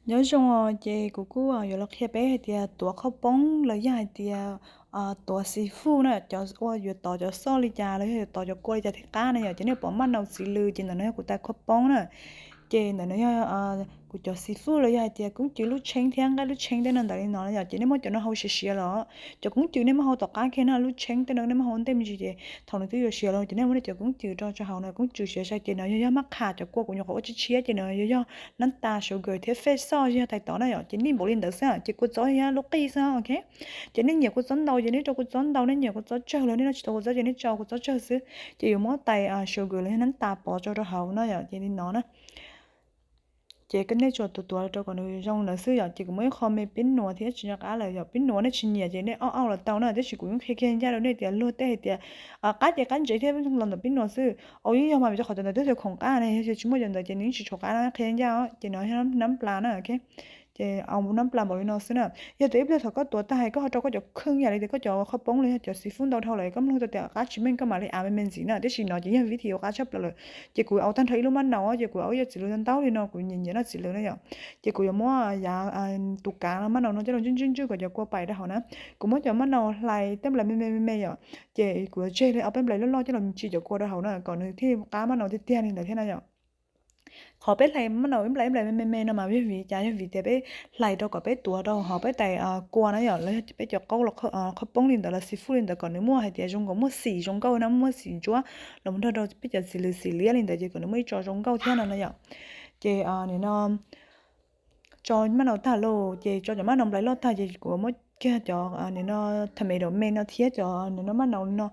Nyob zoo os, ces kuv kuj yuav los qhia peb hais tias tuav qhov poob los yog hais tias tuav xi fuj na, cov uas yuav tov cov xoj li cas los yog yuav tov cov kua li cas thiaj qab na yom. Ces nej pom maj nau txiv lws ces ntawm no yog kuv tais qhov poob na. Ces ntawm no yog kuv cov xi fuj los yog hais tias koob cws lub tsheeb thiab nqaij lub tsheeb tej no ntawd li no na yom. Ces nej muab cov no hau siav siav los, cov koob cws nej muab hau tom qab kiag na, lub tsheeb tej no nej muab hau ntej me ntsis ces thaum nws twb yuav siav los ces nej muab nej cov koob cws rau rau hauv no, koob cws siav sai ces no yog yog maj qham, cov kua kuv nyuam qhuav ua tshiab tshiab ces no yog yog nab tas sugar thiab fat xoj yog tais tov na yom. Ces nej npaum li ntawd xwb ces kua txob yog lub qij xwb, ok. Ces nej nyiam kua txob ntau ces nej rau kua txob ntau, nej nyiam kua txob tsawg los nej noj tsis tau kua txob ces nej tso kua txob tsawg xwb. Ces yuav muab tais sugar los yog nab tas pov tso rau hauv no yom, ces li no na. Ces nej tsuas tuav tuav rau kom nws zoo ntawd xwb yom. Ces kuv muaj ib qho me pib nuav thiab tsis nco qab lawm yom, pib nuav nej tsis nyiam ces nej ob auj los tau na, tiam sis kuv yeej qhia kiag ncaj rau nej tias luag tej hais tias qab ces qab ntsev thiab los ntawm pib nuav xwb. Au yeej yog mas vim rau qhov cov ntawd twb yog khoom qab na, yog tsis muaj cov ntawd ces nws yeej tsis tshuav qab na, qhia ncaj os. Ces no yog nab plas na, ok. Ces au nab plas npaum li no xwb na. Yog tias ib pliag thaum koj tuav tag koj ho rau koj cov kheej yam li tias koj cov qhov poob los yog cov xi fuj ntau dhau lawm koj mloog tau tias qab tsis meej koj mam li av me me ntxiv na, tiam sis no ces yog vib thi ua qab tshaj plaws lawm. Ces kuv au tag nrho ib lub maj nau ces kuv au ib co txiv lws ntau li no, kuv nyiam nyiam noj txiv lws na yom. Ces kuv yuav muab yav tus kav no maj nau no coj los ntswj ntswj ntswj kom cov kua pais rau hauv na. Kuv muab cov maj nau hlais tej nplais me me me me yom. Ces kuv yuav tseg li ob peb nplais loj loj coj los tsim cov kua rau hauv na kom nws thiaj qab maj nau tiag tiag li ntawd thiab na yom. Qhov peb hlais maj nau ib nplais ib nplais me me me no mas yog vim cas, yog vim tias peb hlais rau kom peb tuav rau hauv peb tais kua na yom, los yog peb cov qaub los qhov poob li ntawd los xi fuj li ntawd kom nws muaj hais tias zoo nkaus muaj xim zoo nkauj na, muaj xim ntsuab los nrog rau peb cov txiv lws xim liab li ntawd ces kom nws muaj ib tso zoo nkauj thiab no na yom. Ces nim no tso maj nau tag lauj, ces tso cov maj nau nplais loj tag ces kuv muab kiag cov nim no tomato me no thiab cov nim no maj nau li no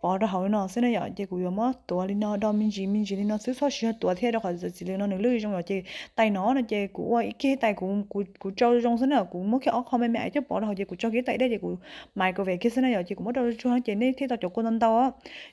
pov rau hauv li no xwb na yom. Ces kuv yuav muab tuav li no do me ntsis me ntsis li no xwb, txhob siv tuav thiab rau qhov txiv lws no nws lwj zoo yom. Ces tais no no ces kuv ua ib kiag tais kuv tso zoo xwb na, kuv muab kiag ob qho me me coj pov rau hauv ces kuv tso kiag tais dej ces kuv microwave kiag xwb na yom. Ces kuv muab rau tsuag ces nej thiaj tau cov kua ntau ntau.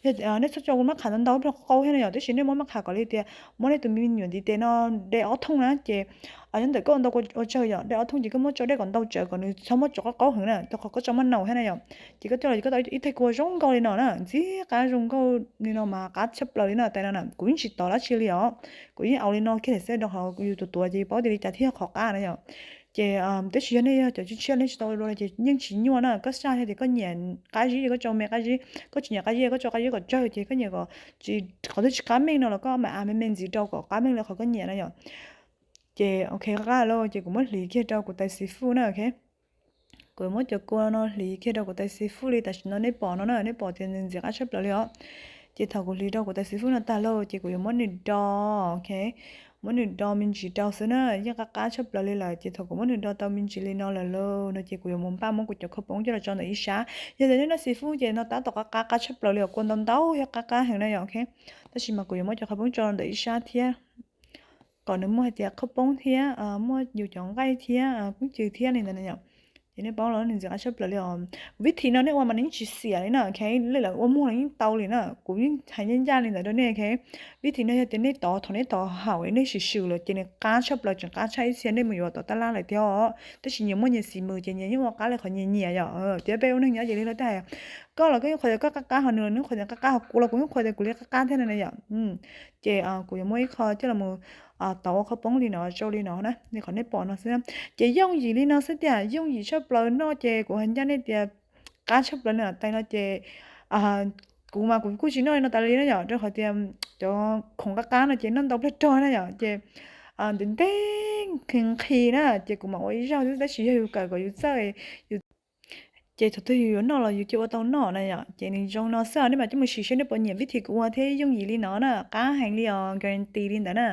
Nej txhob tso maj qham ntau ntau ib pliag qau thiab na yom, tiam sis nej muab maj qham kom li tias muab nej tus me nyuam ntiv tes no de ob thooj na ces nyob ntawm koj ntau ua tsawg yom, de ob thooj ces koj muab tso dej kom ntau tsawv kom nws txhob muab tso qaub qaub heev na, rau qhov koj tso maj nau thiab na yom. Ces koj coj los koj tau ib tais kua zoo nkauj li no na, ntxim qab zoo nkauj li no mas qab tshaj plaws li no tais no na. Kuv yeej tsis tov dab tsi li os, kuv yeej au li no kiag xwb rau qhov yus tuav tuav ces paub tias li cas thiaj yog qhov qab na yom. Ces tiam sis yog nej yog cov tshiab tshiab nej tsis tau ua dua ces yeej tsis nyuaj na, koj xav tias koj nyiam qab zib ces koj tso me qab zib, koj tsis nyiam qab zib koj tso qab zib kom tsawg ces koj nyiam kom tsis, qhov twg tsis qab meej no los koj mam av me me ntxiv rau kom qab meej li qhov koj nyiam na yom. Ces ok qab lawm ces kuv muab hliv kiag rau kuv tais xi fuj na, ok. Kuv muab cov kua no hliv kiag rau kuv tais xi fuj li tam sim no nej pom no na, nej pom tias nws ntxim qab tshaj plaws li os. Ces thaum kuv hliv rau kuv tais xi fuj no tag lauj ces kuv yuav muab nws do, ok, muab nws do me ntsis rau xwb na, yeej qab qab tshaj plaws li lawm. Ces thaum kuv muab nws do tau me ntsis li no lawm lauj no ces kuv yuav mus npaj muab kuv cov khawv poob coj los tso ntawm ib sab. Yog tias nej noj xi fuj ces no tab tom qab qab qab tshaj plaws li os, kua ntau ntau yog qab qab heev na yom, ok. Tab sis mas kuv yuav muab cov khawv poob tso ntawm ib sab thiab kom nws muaj hais tias khawv poob thiab muaj yus cov nqaij thiab koob cws thiab li ntawd na yom. Ces nej paub los nws ntxim qab tshaj plaws li os. Vib thi no nej ua mas nws yeej tsis xiam li na, ok, lwm lawv ua muag los yeej tau li na, kuv yeej hais ncaj ncaj li ntawd rau nej, ok. Vib thi no yog tias nej tov thaum nej tov haum nej swm swm lawm ces nws qab tshaj plaws, tseem qab tshaj ib txhia nej mus yuav tom tab laj lawm thiab os. Tab sis nyias muaj nyias xim mws ces nyias yeej ua qab li qhov nyias nyiam yom. Thiab peb ua neeg nyob ces li lawv thiaj hais koj los koj yeej qhuas tias koj qab qab, ho nws los nws qhuas tias qab qab, ho kuv los kuv yeej qhuas tias kuv li qab qab thiab na yom. Ces kuv yuav muab ib qho coj los tov ua khawv poob li no rau li no na, li qhov nej pom no xwb. Ces yooj yim li no xwb tiag, yooj yim tshaj plaws no ces kuv hais ncaj nej tias qab tshaj plaws li tais no ces kuv mas kuv kuj tsis noj li no tas li na yom, rau qhov tias cov khoom qab qab no ces noj ntau plaj rog na yom, ces ntev ntev nqhis na ces kuv mam ua ib zaug xwb, tab sis yog yus kawm kom yus txawj, ces thaum twg yus yuav noj los yus cia ua tau noj na yom. Ces nws zoo no xwb, nej mam coj mus sim seb nej puas nyiam vib thi kuv ua thiab yooj yim li no na, qab heev li os, guarantee li ntawd na.